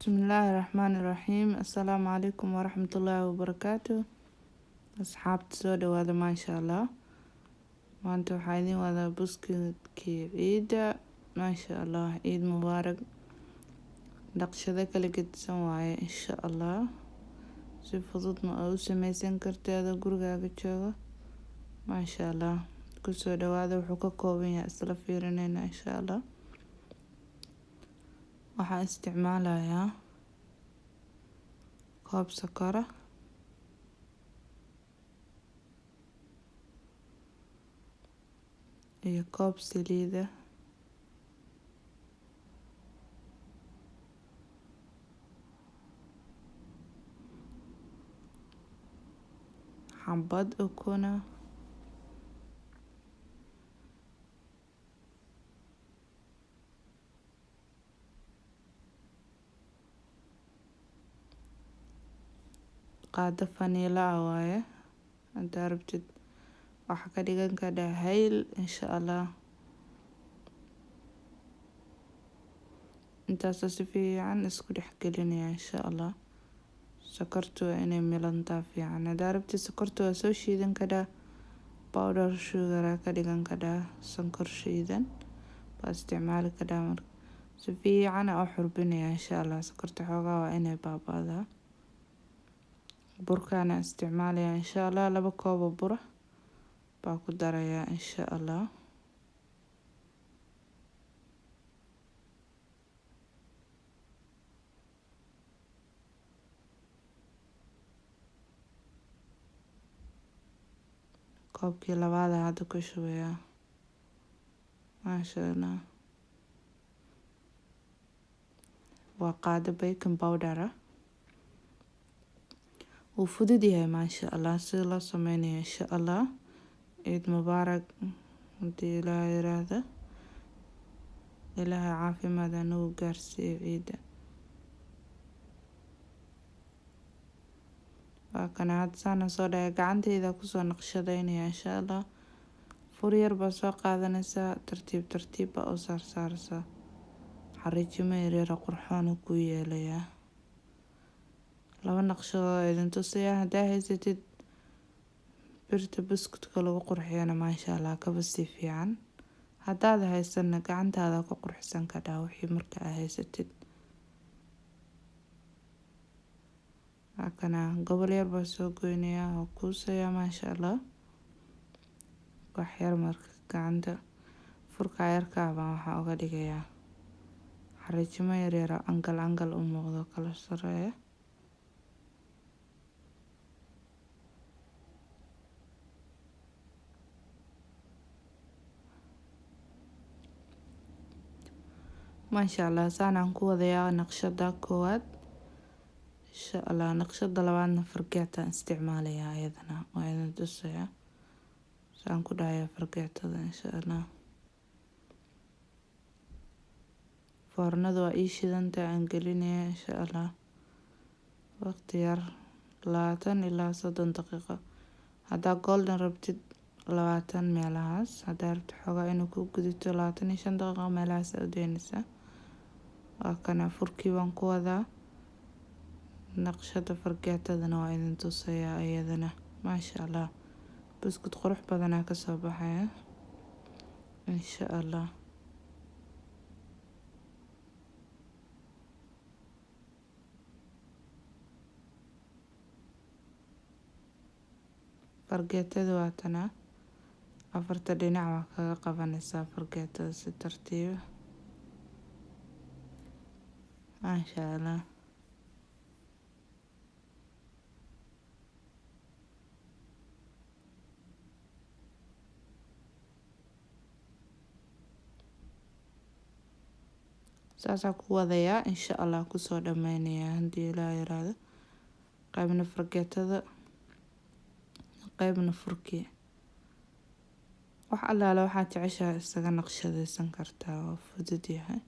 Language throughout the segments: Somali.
Bismillaahi Raxmaani Raxiim. Assalaamu calaykum waraxmatullaahi wabarakaatu. Asxaabta, soo dhawaada. Maasha Allah, maanta waxaa idin wadaa buskudkii ciida. Maasha Allah, ciid mubaarak. Dhaqshado kala gedisan waaye, insha Allah. Si fududna oo u sameysan karta adoo gurigaaga jooga. Maasha Allah, kusoo dhawaada. Wuxuu ka kooban yahay isla fiirinayna, insha Allah. Waxaan isticmaalayaa koob sokora, iyo koob saliida, xabad ukuna, qaado vanilla ah waaye. Hadaa rabtid, waxaa ka dhigan kadhaa hayl, insha Allah. Intaasoo si fiican isku dhex gelinaya, insha Allah. Sokortu waa inay milantaa fiican. Hadaa rabtid, sokorta waa soo shiidan kadhaa, powder sugar ka dhigan kadhaa, sonkor shiidan baa isticmaali kadhaa. Marka si fiican aa u xurbinaya, insha Allah. Sokorta xoogaa waa inay baaba'daa. Burkaana isticmaalaya, insha Allah. 2 koob oo bura baa ku darayaa, insha Allah. Koobkii labaada hadda ku shubayaa. Maasha Allah, waa qaado baking powder ah. Wuu fudud yahay, maasha Allah, sida loo sameynayo, insha Allah. Ciid mubaarak. Hadii Ilaaha yiraahdo, Ilaahay caafimaad anagu gaarsiiyo ciida. Waa kana hadda saana soo dhacay. Gacantayda kusoo naqshadeynaya, insha Allah. Fur yar baa soo qaadanaysaa, tartiib tartiib baa u saarsaaraysaa. Xariijimo yaryar oo qurxoon ku yeelayaa. Laba naqshadood idin tusaya. Haddaa haysatid birta buskudka lagu qurxiyana, maasha Allah, kaba sii fiican. Haddaad haysana, gacantaada ku qurxisan kadhaa wixii marka aa haysatid. Waa kana, gobol yar baa soo goynayaa oo kuusaya, maasha Allah. Wax yar marka gacanta furka yarkaa baan waxaa uga dhigayaa xariijimo yaryar oo angle angle u muuqdo, kala sareeya. Maasha Allah, saanaan ku wadayaa naqshada koowaad, insha Allah. Naqshada labaadna fargeetaan isticmaalayaa, iyadana waa idin tusayaa. Saan ku dhahayaa fargeetada, insha Allah. Foornada waa ii shidantahay, aan gelinaya, insha Allah. Waqti yar, 20 ilaa 30 daqiiqo. Haddaa golden rabtid, 20 meelahaas. Haddaa rabtid xoogaa inuu ku gudubto, 25 daqiiqo meelahaas aa u daynaysaa. Waa kana, furkii baan ku wadaa. Naqshada fargeetadana waa idin tusayaa iyadana. Maasha Allah, buskud qurux badanaa kasoo baxaya, insha Allah. Fargeetada waa tanaa. Afarta dhinac waa kaga qabanaysaa fargeetada si tartiiba, maasha Allah. Saasaa ku wadayaa, insha Allah. Kusoo dhameynayaa, hadii Ilaah yiraahdo. Qaybna fargeetada, qaybna furkii. Wax allaale waxaad jeceshahay isaga naqshadeysan kartaa, waa fudud yahay.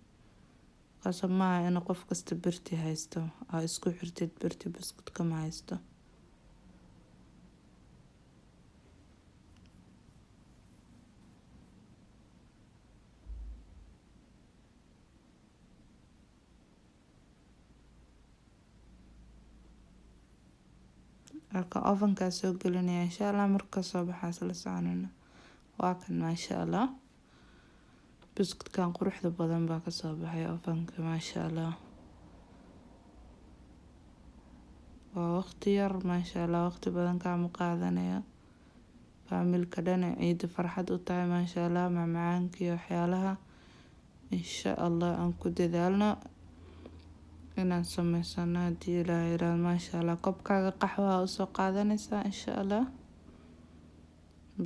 Qasab maaha inuu qof kasta birti haysto aa isku xirtid. Birti buskudka ma haysto. Marka ovenkaa soo gelinaya, insha Allah. Marka soo baxaas la soconana. Waa kan, maasha Allah, buskudkan quruxda badan baa kasoo baxay ovenka, maasha Allah. Waa waqti yar, maasha Allah, waqti badan kaama qaadanayo. Faamilka dhan ay ciida farxad u tahay, maasha Allah. Macmacaanka iyo waxyaalaha, insha Allah, aan ku dadaalno inaan sameysano, haddii Ilaahay yiraahdo, maasha Allah. Koobkaaga qaxwaha usoo qaadanaysaa, insha Allah,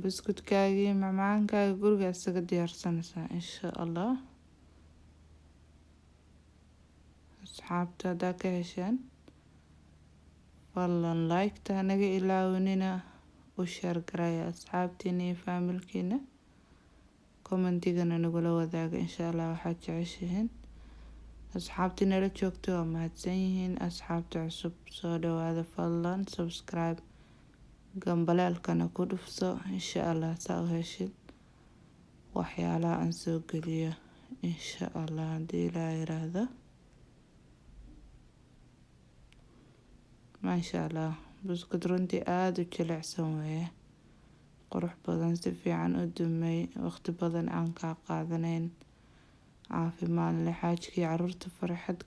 buskudkaagii, macmacaankaaga guriga isaga diyaarsanaysaa, insha Allah. Asxaabta, haddaa ka hesheen, fadlan like-ta hanaga ilaawinina, u share garaya asxaabtiina iyo faamilkiina, commentigana nagula wadaaga, insha Allah, waxaad jeceshihiin. Asxaabtii nala joogta waa mahadsan yihiin. Asxaabta cusub, soo dhawaada. Fadlan subscribe, gambaleelkana ku dhufso, insha Allah, saa u heshid waxyaalaha aan soo geliyo, insha Allah, haddii Ilaa yiraahdo. Maasha Allah, buskud runtii aada u jilicsan weeye, qurux badan, si fiican u dumay, waqti badan aan kaa qaadanayn, caafimaad leh, xaajkii caruurta farxad.